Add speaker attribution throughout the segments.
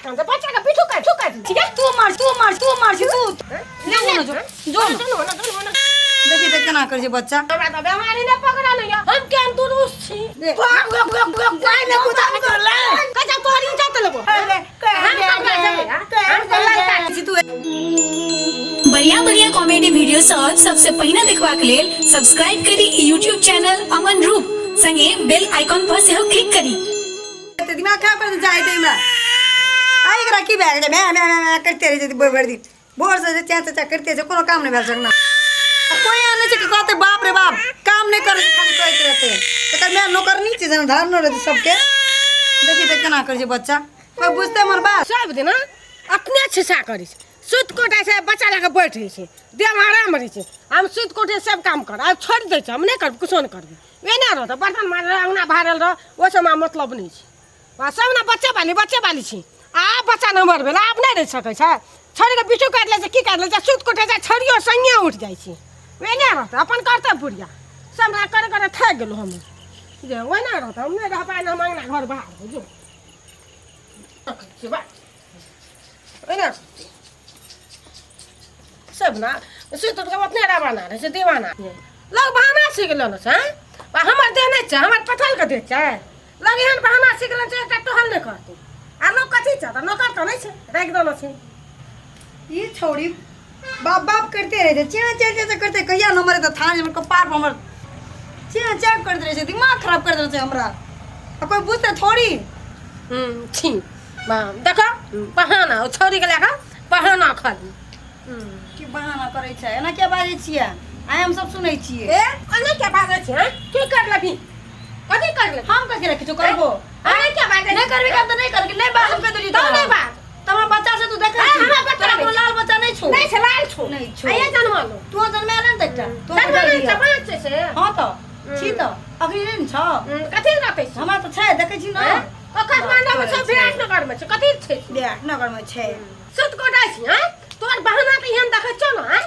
Speaker 1: कान बच्चा के पीछू कर छू कर ठीक है।
Speaker 2: तू मार, तू मार, तू मार छी, तू
Speaker 1: ले ले
Speaker 2: जो जो
Speaker 1: जो ना जो ना।
Speaker 2: देखी त केना करै छै बच्चा।
Speaker 1: हमरा त बेमारी नै पकड़ल या, हम केहन दुरुस्त छी।
Speaker 2: देख। भाग, भाग, भाग, भाग, गाय ने कुदा कर ले।
Speaker 1: कजा तोरी इज्जत लेबो। हम ककरा जेबै, हाँ? हम तो लड़का
Speaker 2: छी तू।
Speaker 3: बढ़िया बढ़िया कॉमेडी वीडियो सब सबसे पहिने देखबाक लेल सब्सक्राइब करी यूट्यूब चैनल अमन रूप संगे बेल आइकॉन पर सेहो क्लिक करी।
Speaker 2: ते दिमाग खराब कर चाहे ते हमरा। आ एकरा की भए गेलै? मैं मैं मैं करते रहै छै भरि दिन, भोर से जे चा चा करते छै, कोनो काम नहि भेल सकना। आ कोई एहन नहि छै कि कहते बाप रे बाप काम नहि करै छै, खाली कहैत रहते। एकर माय नौकरनी छै, जेना धार नहि रहतै सबके। देखी तऽ केना करै छै बच्चा, कोई बुझतै हमर बात?
Speaker 1: सब दिन अपने छिसा करै छै, सुति कोटे से बच्चा लए कऽ बैठै छै, देहमे आराम रहै छै। हम सुति कोटे सब काम कर आब छोड़ि दै छै, हम नहि करबै, कुछो नहि करबै, एना रहतै। बर्तन मारल रह, अङ्गना बहारल रह, ओहि सबमे मतलब नहि छै। आ सब ने बच्चे बाली, बच्चे बाली छी। आब बच्चा नम्बर भेल, आब नहि रहि सकै छै। छोड़िके बिट्टू काटि लै छै, की काटि लै छै, सुति कोटे छै, छोड़ियो सङ्गे उठि जाइ छै। एना रहतै, अपन करतै बुढ़िया सब हमरा करे करे थाकि गेलहुँ हम जे ओहिना रहतै। हम नहि रहबै, हम अङ्गना घर बाहर जो ओहिना सब ना सुति उठि कऽ ओतने रवाना रहै छै, दीवाना लोग बहाना सीख लेने छै। आ हमर देह नहि छै, हमर पथलके देह छै। लोग एहन बहाना सीख लेने छै, एकटा टहल नहि करतै। आ लोग कथी छै तऽ नौकर तऽ नहि छै, राखि देने छै।
Speaker 2: ई छौड़ी बाप बाप करते रहै छै, चें चें चें चें करते, कहिया नंबर तऽ थान हमर कपार पर हमर चें चें करैत रहै छै, दिमाग खराब कर देने छै हमरा। आ कोई बुझतै थोड़ी?
Speaker 1: छी देखो बहाना, ओ छौड़ीके लए कऽ बहाना खाली।
Speaker 2: की बहाना करै छै? एना किया बाजै छियै? आइ हम सब सुनै छियै।
Speaker 1: ए एना किया बाजै छियै? हँ? की कर लेबही? कथी कर लेबही?
Speaker 2: हम कथी लए किछो करबो?
Speaker 1: एना किया बाजै?
Speaker 2: नहि करबी काम तऽ नहि करबी, नहि बाज, हम कहि देलियै।
Speaker 1: तो नहि बाज।
Speaker 2: तऽ हमरा बच्चा से तू देखै
Speaker 1: हाँ,
Speaker 2: छी?
Speaker 1: हमरा बच्चा
Speaker 2: तोरा
Speaker 1: नहि
Speaker 2: कोनो लाल बच्चा नहि छौ?
Speaker 1: नहि छै, लाल छौ।
Speaker 2: नहि छौ।
Speaker 1: आइए जनमलो।
Speaker 2: तू जनमायल ने तऽ एकटा तू
Speaker 1: जनमल नहि छै, बाँच छै से।
Speaker 2: हँ तऽ छी तऽ अखनी नहि ने छौ।
Speaker 1: कथी रहतै से?
Speaker 2: हमरा तऽ छै, देखै छी ने।
Speaker 1: हँ? ओ काठमाण्डूमे छै, विराटनगरमे छै, कथी छै?
Speaker 2: विराटनगरमे छै।
Speaker 1: सुत कोटाइ छी, हँ? तोहर बहाना तऽ एहन देखै छौ ने, हँ?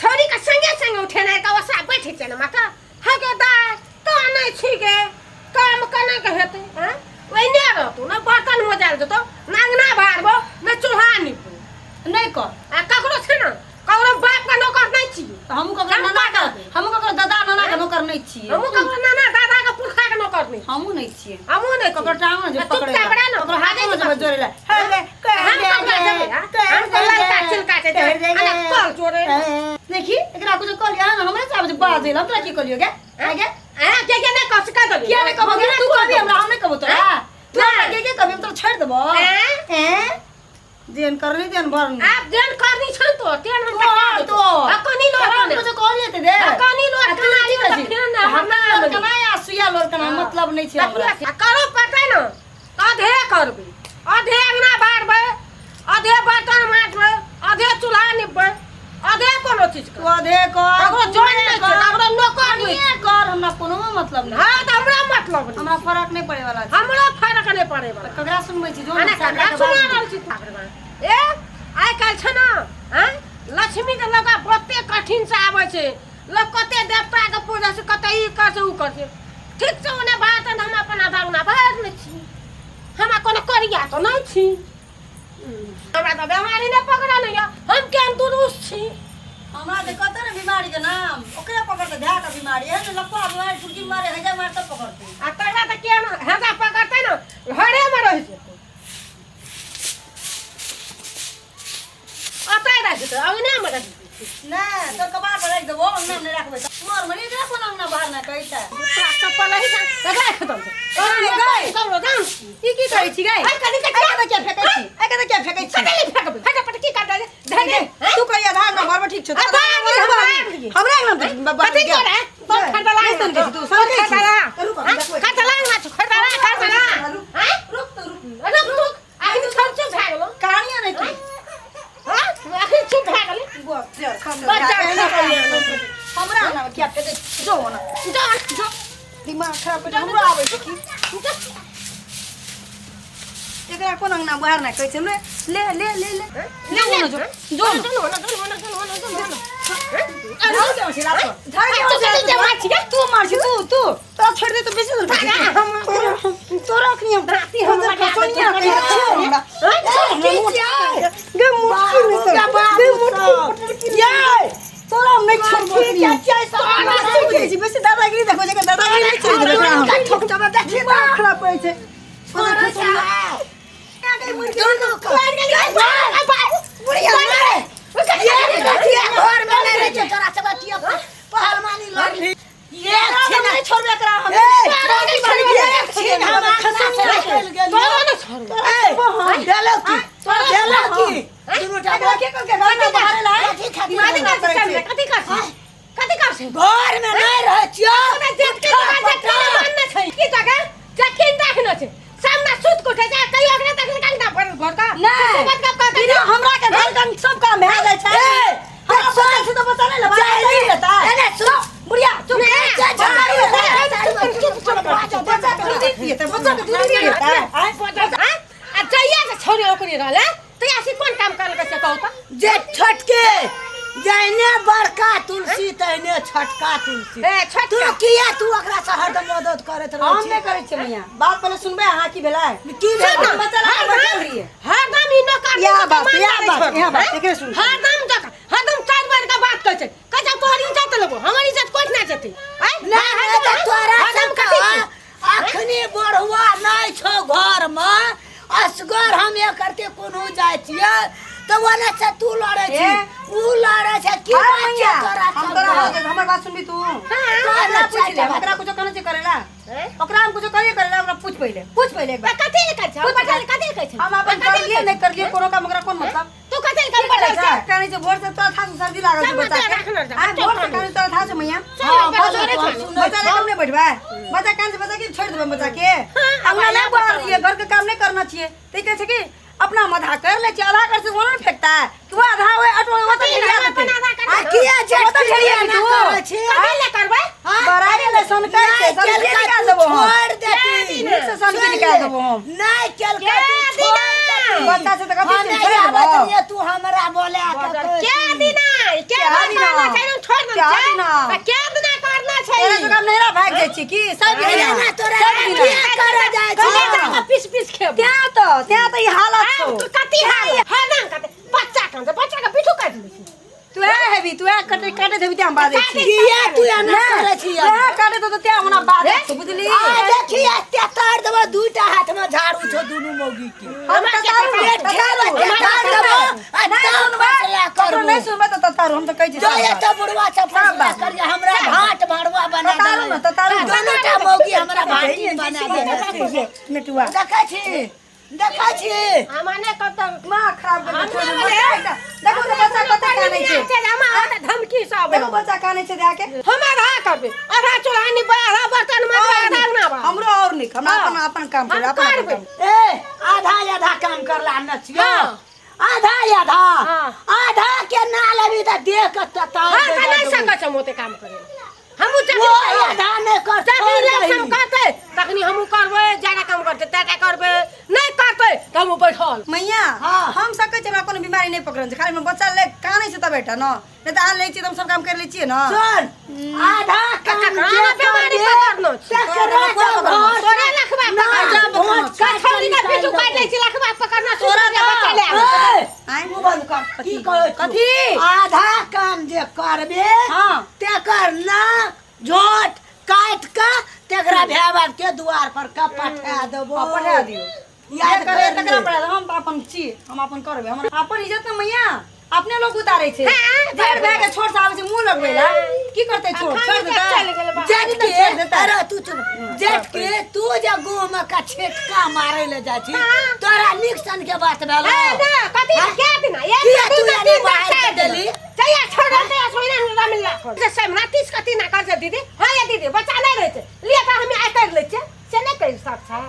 Speaker 1: छौड़ीके संगे संगे उठेनाइ तऽ ओसा बैठै छै ने माथा। हे गे दाइ, तो नहि छी गे, काम केना के हेतै, हँ? ओहिने रहतौ, ने बर्तन मजायल जेतौ, ने अङ्गना बहारबौ, ने चूल्हा नीपबौ।
Speaker 2: नहि कर।
Speaker 1: आ ककरो छै ने, ककरो बापके नौकर नहि छी।
Speaker 2: तऽ हमहूँ ककरो
Speaker 1: हम
Speaker 2: नाना के
Speaker 1: करबै।
Speaker 2: हमहूँ ककरो दादा नाना के नौकर नहि छियै।
Speaker 1: हमहूँ ककरो नाना दादाके पुरखाके नौकर नहि।
Speaker 2: हमहूँ नहि छियै।
Speaker 1: हमहूँ नहि।
Speaker 2: ककरो टांग ने जे
Speaker 1: आ
Speaker 2: पकड़ै
Speaker 1: चुपचाप रह ने।
Speaker 2: ककरो हाथ ने जे जोड़ै ला। हे गे,
Speaker 1: हम ककरा जेबै, हाँ? हम तो ललका छिलका छै, अना कल जोड़े।
Speaker 2: देखी एकरा कुछ कहलियै हन? हमरे से आबै छै बाजै ला। हम तोरा की कहलियौ गे? आ गे।
Speaker 1: आ के के नहि कह सकै देलियै।
Speaker 2: किया नहि कहबो गे? तू कहबी हमरा, हम नहि कहबो तोरा। तू हमरा
Speaker 1: नहि।
Speaker 2: के के कहबी? हम तोरा छोड़ि देबो।
Speaker 1: आँय?
Speaker 2: हैं? जेहन करनी तेहन भरनी।
Speaker 1: आब जेहन करनी छन तो तेहन हम
Speaker 2: तो
Speaker 1: देखा देबो।
Speaker 2: तो
Speaker 1: आ कनी लोर
Speaker 2: तोरा
Speaker 1: कने।
Speaker 2: कुछ कहलियै तऽ दे।
Speaker 1: आ कनी लोर
Speaker 2: आ तू
Speaker 1: कना
Speaker 2: की
Speaker 1: लियो तऽ
Speaker 2: कहै छी?
Speaker 1: फेर ने
Speaker 2: हमरा
Speaker 1: हमरा
Speaker 2: लोर
Speaker 1: आनबै।
Speaker 2: केना आ सुइया लोर केना मतलब नहि छै हमरा।
Speaker 1: आ करऽ पड़तै ने तऽ अधे करबै, अधे अङ्गना बारबै, अधे बर्तन माँजबै, अधे चूल्हा निपबै, अधे कोनो चीज
Speaker 2: तू अधे कर,
Speaker 1: ककरो जन नहि छै, ककरो नौकर नहि
Speaker 2: कनिये कर, हमरा कोनो मतलब नहि।
Speaker 1: हँ तऽ हमरा मतलब नहि।
Speaker 2: हमरा फरक नहि पड़े वाला छै।
Speaker 1: हमरो फरक नहि पड़े वाला।
Speaker 2: ककरा सुनबै छी? जो
Speaker 1: अने
Speaker 2: ने
Speaker 1: ककरा सुना रहल छी तू? ए आइ काल्हि छै ने, आँय, लक्ष्मीके लऽ कऽ बहुते कठिनसँ आबै छै लोक, कते देवताके पूजा छै, कते ई कर छै, उ कर छै। ठीक छै, ओने बात हम अपन आधा अंगना भरि लै छी, हमरा कोनो करिया तऽ नहि छी। हमरा तऽ बेमारी नहि पकड़ल यऽ, हम केहन दुरुस्त छी।
Speaker 2: हमरा जे कहतै ने बीमारी के नाम, ओकरे पकड़तै। धए के बीमारी एहन लफुआ बीमारी, फुटकी बीमारी, हैजा बीमारी सब पकड़तै।
Speaker 1: आ तकरा तऽ केहन हैजा पकड़तै ने, घरेमे रहि जेतै, ओतहि रहि जेतै, अङ्गनेमे रहि जेतै।
Speaker 2: नहि तोर कपार पर राखि देबो, अंगना मे नहि राखबै। मर मरि एकरा कोन अंगना बाहर नहि कहै छै।
Speaker 1: तोरा चप्पल रहि जा राखि दम।
Speaker 2: गै।
Speaker 1: ककरो जान छी।
Speaker 2: ई की करै छी गै?
Speaker 1: आइ कथी
Speaker 2: आइ कतऽ किया फेकै छी? आइ कतऽ किया फेकै छी?
Speaker 1: कथी लए फेकबै? फेकै पर की कर दे धरे?
Speaker 2: तू कहिया आधा अंगना भरबै? ठीक छौ।
Speaker 1: आ, बाहर लियै, हम बाहर लियै।
Speaker 2: हमरा अंगना मे तऽ
Speaker 1: कथी करे तो खरीदला?
Speaker 2: नहि सनकै छी तू, सनकै छी।
Speaker 1: खरीदला।
Speaker 2: रुक, हम देखबै छी।
Speaker 1: खरीदला ना छौ, खरीदला, खरीदला।
Speaker 2: रुक।
Speaker 1: आँय?
Speaker 2: रुक तऽ रुक।
Speaker 1: रुक रुक, अखन छौ चुप भए गेलौ।
Speaker 2: कहानियाँ नहि तू।
Speaker 1: हाँ, अखन चुप भए गेलै।
Speaker 2: बच्चा
Speaker 1: बच्चा खरीदला।
Speaker 2: हमरा अंगना मे किया फेकै छी? जो ओना
Speaker 1: जो
Speaker 2: जो, दिमाग खराब कर हमरो आबै छै की। एकरा कोन अंगना बाहर नहि कहै छै हमरा। ले ले ले ले
Speaker 1: ले ले,
Speaker 2: जो जो
Speaker 1: जो जो जो जो जो जो जो।
Speaker 2: झाड़ के
Speaker 1: तू कथी के मार छी गे?
Speaker 2: तू मार छी, तू तू तोरा छोड़ दे तो बेसी दिन।
Speaker 1: हम
Speaker 2: तोरा अखनी हम
Speaker 1: राति हम लगा देब।
Speaker 2: खसनिया कहि छोड़ हमरा।
Speaker 1: हाँ?
Speaker 4: बुढ़िया मारे एक रतिया घर में नहीं रहै छै तोरा सब अथिया पहलवानी लड़ली एक छिन
Speaker 2: नहीं छोड़बे एकरा हम
Speaker 4: एक छिन हम अंगना से निकलि गेलियौ। ए, देलौ की देलौ की दुनू टा
Speaker 2: एकरा के करके घर में बाहर लाए
Speaker 4: कथी खातिर
Speaker 1: कथी कर छै कथी कर छै कथी कर छै
Speaker 4: घर में नहीं रहै छियौ
Speaker 1: जटकिन मानना छै की जगह जटकिन देखना छै सामना सुत कोठे जा कहियो अगले तखन कंगना भरल घर का
Speaker 2: नहीं
Speaker 1: बात का कहते
Speaker 2: बिना हमरा के घर का सब काम भए जाइ छै
Speaker 4: ए,
Speaker 2: हमरा सोचै छी तऽ बच्चा नहि लेबै
Speaker 4: जाइली।
Speaker 2: नहीं लेता
Speaker 4: एने सुन
Speaker 2: बुढ़िया चुप
Speaker 4: ए, जा, जा,
Speaker 2: चुप बच्चा के दूध पिएतै बच्चा के दूध पिएतै
Speaker 1: आ जइया से छोरी ओकरी रहले तैया से कोन काम करलकै से कहू त
Speaker 4: जे छोटके जहने बड़का तुलसी तहने छोटका तुलसी
Speaker 1: ए छोटका
Speaker 4: तू किया तू ओकरा से हरदम मदद करैत रहै
Speaker 2: हम
Speaker 4: छी
Speaker 2: नहि करै छियै मैया बात पहिले सुनबै अहाँ की भेलै
Speaker 4: की भेलै?
Speaker 2: हम बच्चा लऽ कऽ बैठल रहियै
Speaker 1: हरदम ई नौकर
Speaker 2: इएह बात, इएह बात, इएह बात, एकरे सुन।
Speaker 1: हरदम जक हरदम चार बार का बात कहै छै कहै छै तोहर इज्जत लेबो हमर इज्जत कोइ ना जेतै आय
Speaker 4: नहि नहि तऽ तोरा
Speaker 1: हरदम
Speaker 4: सबके
Speaker 1: कथी छै?
Speaker 4: अखनी बढ़ुआ नहि छौ घरमे असगर हम एकर कोनो जाइ छियै तऽ ओने से तू लड़ै छी
Speaker 2: ए?
Speaker 4: ऊ लड़ै छै की
Speaker 2: हाँ,
Speaker 4: बात छै
Speaker 2: मैया,
Speaker 4: तोरा
Speaker 2: हम तोरा
Speaker 4: सबके?
Speaker 2: हाँ, हमर बात सुनबी तू
Speaker 4: तोरा
Speaker 2: ओकरा पूछ ले
Speaker 4: चारिटा बात।
Speaker 2: ओकरा कुछो कहना छै करेला
Speaker 1: हैं?
Speaker 2: ओकरा हम कुछो करिए करेला ओकरा पूछ पहिले पूछ पहिले एक बार
Speaker 1: कथी ले कहै छै
Speaker 2: पूछ
Speaker 1: हम कथी ले कहै छै
Speaker 2: हम अपन
Speaker 1: कथी ले
Speaker 2: करलिए
Speaker 1: कहै
Speaker 2: नहि करलिए कोनो काम ओकरा कोन मतलब
Speaker 1: तू कथी ले काम
Speaker 2: करै
Speaker 1: करै
Speaker 2: छै
Speaker 1: छै
Speaker 2: कानै छै भोर से तोरा थाह छौ सर्दी लागल छै
Speaker 1: चल,
Speaker 2: बच्चा
Speaker 1: बच्चा
Speaker 2: के
Speaker 1: राखना जा,
Speaker 2: आइ
Speaker 1: बच्चा
Speaker 2: भोर से
Speaker 1: कानै।
Speaker 2: कानै तोरा थाह छौ मैया
Speaker 1: चल,
Speaker 2: हाँ,
Speaker 1: बच्चा
Speaker 2: बच्चा
Speaker 1: राखना।
Speaker 2: सुनै बच्चा लए कम नहि बैठबै बच्चा कान से बच्चा के छोड़ि देबै बच्चा के अंगना नहि बाहर घर के काम नहि करना छियै तऽ ई कहै छै कि अपना हम आधा कर लै छियै आधा कर से ओना ने फेकता है कि वो आधा ओए ऑटो वो तो झेलिया
Speaker 1: हम
Speaker 2: देतै
Speaker 1: अपन आधा कर
Speaker 4: आ किया
Speaker 2: वो तो झेलिया
Speaker 4: जेठ
Speaker 2: तू
Speaker 4: करै छी
Speaker 1: कथी ले करबै
Speaker 2: बराबर ले सनकै छै
Speaker 4: नहि
Speaker 2: सनके
Speaker 4: केलका
Speaker 2: निकाल
Speaker 4: तू
Speaker 2: देबो हम
Speaker 4: छोड़ देती
Speaker 2: नीक से सनके निकाल देबो हम
Speaker 4: नहि केलका
Speaker 1: के
Speaker 4: तू छोड़
Speaker 1: दिना?
Speaker 4: देती
Speaker 2: बच्चा से तऽ कथी
Speaker 4: हमे
Speaker 2: छै, छोड़ि
Speaker 4: आबत
Speaker 2: देबो
Speaker 4: रहियै, तू हमरा बोले के कहै
Speaker 1: क्या
Speaker 4: छी।
Speaker 1: दिना क्या
Speaker 2: क्या दिना?
Speaker 1: करना छै हम छोड़
Speaker 2: क्या
Speaker 1: देम
Speaker 2: दिना?
Speaker 1: छै क्या दिना करना छै
Speaker 2: तोरा सब काम नहिरा भागि जाइ छी की सब
Speaker 4: अरे
Speaker 2: दिना
Speaker 4: ना तोरा
Speaker 2: सब दिना
Speaker 4: किया करे जाइ
Speaker 1: कथी
Speaker 4: छी
Speaker 1: जाके पीस पीस खेबो
Speaker 2: त्यहाँ तऽ त्यहाँ तऽ ई हालत छौ
Speaker 1: आब तू कथी हाल हरदम कथी बच्चा कान बच्चा के पीठू काटि दै छै
Speaker 2: तू ए हेबी तू ए कटे काटे देबी त्यहाँ बाजै छी
Speaker 4: किया तू एना करै छी
Speaker 2: तू ए काटे तो त्यहाँ ओना बाजै छौ बुझली
Speaker 4: आ देखी एते तार देबो दूटा हाथ में झाड़ू छौ दुनू मौगी के
Speaker 2: हम ततारू
Speaker 4: पेट
Speaker 2: ततारू
Speaker 4: घेरबो, तार देबो, आ
Speaker 2: नहि
Speaker 4: तब
Speaker 2: सुनबै
Speaker 4: फैसला
Speaker 2: ककरो
Speaker 4: करबो।
Speaker 2: नहि सुनबै तऽ ततारू हम तऽ कहै छी
Speaker 4: जो एते बुढ़वा छै फैसला करिए हमरा भाट भरुआ बना
Speaker 2: ततारू
Speaker 4: देले
Speaker 2: न ततारू
Speaker 4: दुनू टा मौगी हमरा भाटी बना देले
Speaker 2: नेटुआ
Speaker 4: देखै छी देखै छी
Speaker 1: हम ने कतौ
Speaker 2: माँ खराब कर
Speaker 1: हमरा
Speaker 2: दे
Speaker 1: बोले।
Speaker 2: देखो तऽ बच्चा कते कानै छै
Speaker 1: हमरा होता धमकी सब
Speaker 2: देखो बच्चा कानै छै दे के
Speaker 1: हम आधा करबै आधा चूल्हा निपबै आधा बर्तन माजबै आधा अंगना बा
Speaker 2: हमरो और निक हमरा अपन अपन काम करे
Speaker 1: हम
Speaker 2: अपन अपन
Speaker 1: करबै।
Speaker 2: काम
Speaker 4: ए आधा आधा काम करला न छियो
Speaker 1: हाँ।
Speaker 4: आधा आधा
Speaker 1: हाँ।
Speaker 4: आधा के ना लेबी तऽ देह के ततार
Speaker 1: हाँ
Speaker 4: दे
Speaker 1: तऽ नहि
Speaker 4: देबो।
Speaker 1: सकै छै हम ओते काम करे हमहूँ
Speaker 4: वो आधा नहि कर
Speaker 1: जखनी
Speaker 4: छोड़
Speaker 1: इलेक्शन
Speaker 4: दही।
Speaker 1: करतै तखनी हमहूँ करबै ज्यादा काम करतै टाटा करबै नहि करतै तऽ हमहूँ बैठल
Speaker 2: मैया
Speaker 4: हाँ।
Speaker 2: हम सकै छियै हमरा कोनो बीमारी नहि पकड़ल छै खाली हमर बच्चा ले कानै छै तब बेटा न नहि तऽ अहाँ लै छियै तऽ हम सब काम करि लै छियै न
Speaker 4: सुन आधा काम
Speaker 1: ककरा
Speaker 4: जे
Speaker 1: बीमारी
Speaker 4: करबे,
Speaker 1: पकड़नो छै?
Speaker 4: तकरा
Speaker 2: तोरा
Speaker 4: तऽ
Speaker 2: पकड़नो
Speaker 4: घर
Speaker 1: तोरा लखबा
Speaker 4: ना,
Speaker 1: पकड़ना
Speaker 4: भोट काटि
Speaker 1: छौरी
Speaker 4: कऽ
Speaker 1: का पीछू
Speaker 4: निकालि
Speaker 1: काटि लै
Speaker 4: देबो।
Speaker 1: छै लखबा पकड़ना
Speaker 2: तोरा
Speaker 1: तोरा बच्चा ले आबै।
Speaker 4: ए,
Speaker 2: आँय?
Speaker 4: मुँह बंद कर की कहै छौ?
Speaker 2: कथी?
Speaker 4: आधा काम जे करबे
Speaker 2: हाँ।
Speaker 4: तेकर नाक झोट काटि कऽ तेकरा भाय बाप के दुआर पर के पठा देबो
Speaker 2: हाँ, पठा दियौ
Speaker 4: याद
Speaker 2: करे
Speaker 4: कर
Speaker 2: तकरा
Speaker 4: ले।
Speaker 2: पढ़ा हम अपन छी हम अपन करबै हमर अपन इज्जत ने मैया अपने लोग उतारै छै
Speaker 1: हाँ,
Speaker 2: जेठ भाय के छोट से आबै छै मुंह लगबै ला की करतै छोट
Speaker 1: आ
Speaker 2: छोड़
Speaker 1: खाली
Speaker 2: देतै
Speaker 1: चलि गेल बा।
Speaker 4: जेठ के
Speaker 2: छोड़ देतै
Speaker 4: अरे तू चुप जेठ के तू जे गुह में का छेटका मारे ले जाइ छी तोरा नीक सन के बात भेल
Speaker 1: ए, ना, कथी क्या दिना एक
Speaker 4: किया
Speaker 1: दू
Speaker 4: तू
Speaker 1: ना
Speaker 4: एने
Speaker 1: तीन ना
Speaker 4: बाहर
Speaker 1: चारि
Speaker 4: के
Speaker 1: दिना।
Speaker 4: देली?
Speaker 1: जहिया छोड़ देतै आ सोइना हमरा मिलला कर जे सेमना 30 कथी ना कर छै दीदी हां ये दीदी बच्चा नहि रहै छै लिए तऽ हम आइ कर लै छियै से नहि करि सक छै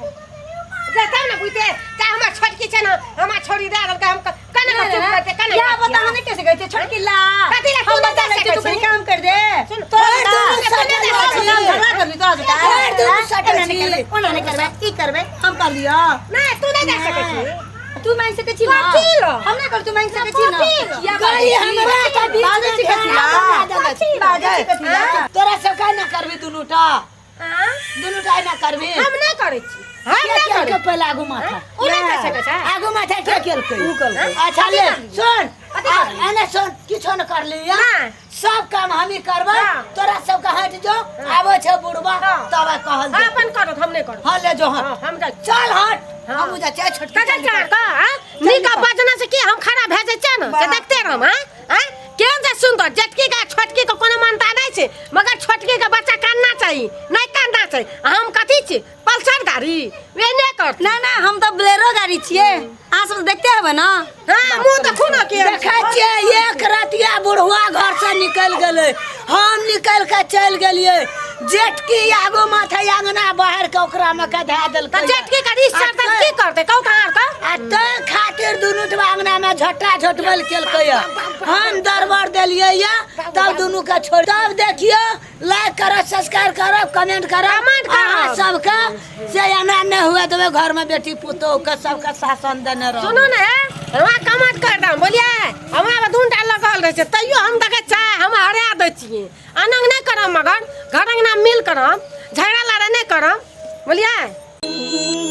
Speaker 1: जे तब ने बुझते चाहे हमर छोटकी छै ने हमर छोड़ी दए देलकै हम कने कऽ चुप करतै कने
Speaker 2: या बता नहि कैसे कहै छै छोटकी ला
Speaker 1: कथी ला
Speaker 2: हम
Speaker 1: तू नहि
Speaker 2: बता
Speaker 1: दे
Speaker 2: लै छियै, तू
Speaker 1: सकै
Speaker 2: कनि
Speaker 1: छी।
Speaker 2: काम कर दे
Speaker 1: सुन,
Speaker 2: तोरा
Speaker 4: भरि
Speaker 2: बता।
Speaker 4: दुनू सटल
Speaker 2: तोरा
Speaker 4: छी।
Speaker 2: काम झगड़ा करबी तोरा से
Speaker 4: भरि दुनू सटल
Speaker 2: एना नहि
Speaker 4: छी।
Speaker 2: करबै ओना नहि करबै ई करबै हम कर लिअ
Speaker 1: नहि तू नहि दए सकै छी
Speaker 2: तू मांगि सकै छी ना
Speaker 1: कथी ला?
Speaker 2: हम नहि कर तू मांगि सकै छी ना
Speaker 1: कथी ला?
Speaker 2: किया
Speaker 4: गई हमरा के बीच
Speaker 2: बाजै
Speaker 4: में
Speaker 2: छी कथी ला?
Speaker 4: ढेरा बना देबै।
Speaker 2: कथी बाजै छी कथी ला?
Speaker 4: तोरा सब का ना करबी दुनू टा
Speaker 1: आँ?
Speaker 4: दुनू टा ना करबी
Speaker 1: हम नहि करै छी हम
Speaker 4: के
Speaker 1: नहि
Speaker 4: केलकै
Speaker 1: करै
Speaker 4: पहिले आगू माथा
Speaker 1: ओ नहि कर सकै छै
Speaker 4: आगू माथा के केलकै
Speaker 2: ऊ केलकै।
Speaker 4: अच्छा ले सुन
Speaker 1: कथी करली?
Speaker 4: एने सुन किछो न करली या
Speaker 1: नहि।
Speaker 4: सब काम हमी करबै
Speaker 1: हाँ।
Speaker 4: तोरा सबके हट जो आबै छै बुढ़वा
Speaker 1: हाँ।
Speaker 4: तब कहल
Speaker 1: हाँ,
Speaker 4: जेतै।
Speaker 1: अपन करत हम नहि करब
Speaker 4: हाँ ले जो हट
Speaker 1: हाँ, हम जाइ छी।
Speaker 4: चल हट
Speaker 1: हाँ।
Speaker 4: हमहूँ जाइ छियै छोटकी
Speaker 1: कथी
Speaker 4: चल निकल।
Speaker 1: कर का हाँ? नीक बजना से की हम खड़ा भए जाइ छियै ने से देखते रहम हाँ हाँ केहन जे सुन्दर जेटकी के छोटकी के कोनो मानता नहि छै मगर छोटकी के बच्चा कानना चाही नहि कानना चाही आ हम कथी छी पल्सर गाड़ी वे नहि करत
Speaker 2: ना ना हम तऽ बोलेरो गाड़ी छियै अहाँ सब तऽ देखते हेबै ना
Speaker 1: हाँ मुँह देखू ने के
Speaker 4: देखै छियै एक रतिया बुढ़वा घर से निकलि गेलै हम निकलि के चलि गेलियै जेठकी आगू माथे अंगना बाहर के ओकरा में के धए देलकै
Speaker 1: तऽ जेटकी के रिश्ता तऽ की करतै कहू तऽ अहाँ के
Speaker 4: आ तै खातिर दुनू ठमा अंगना में झट्टा झटबल केलकै या हम दरबार देलियै या तब दुनू के छोड़ तब देखियो लाइक करब सब्सक्राइब करब कमेंट करब
Speaker 1: कमेंट करब।
Speaker 4: अहाँ सबके से एना नहि हुए देबै घर में बेटी पुतोह के सबके शासन देने रहब
Speaker 1: सुनू ने हमरा कमेंट कर दम बोलिए हमरा धुन टा लगल रहै छै तैयो हम देखै छै हम हरा दै छियै अनंग नहि करब मगर घर अंगना मिल करब झगड़ा लड़ाइ नहि करब बोलिए।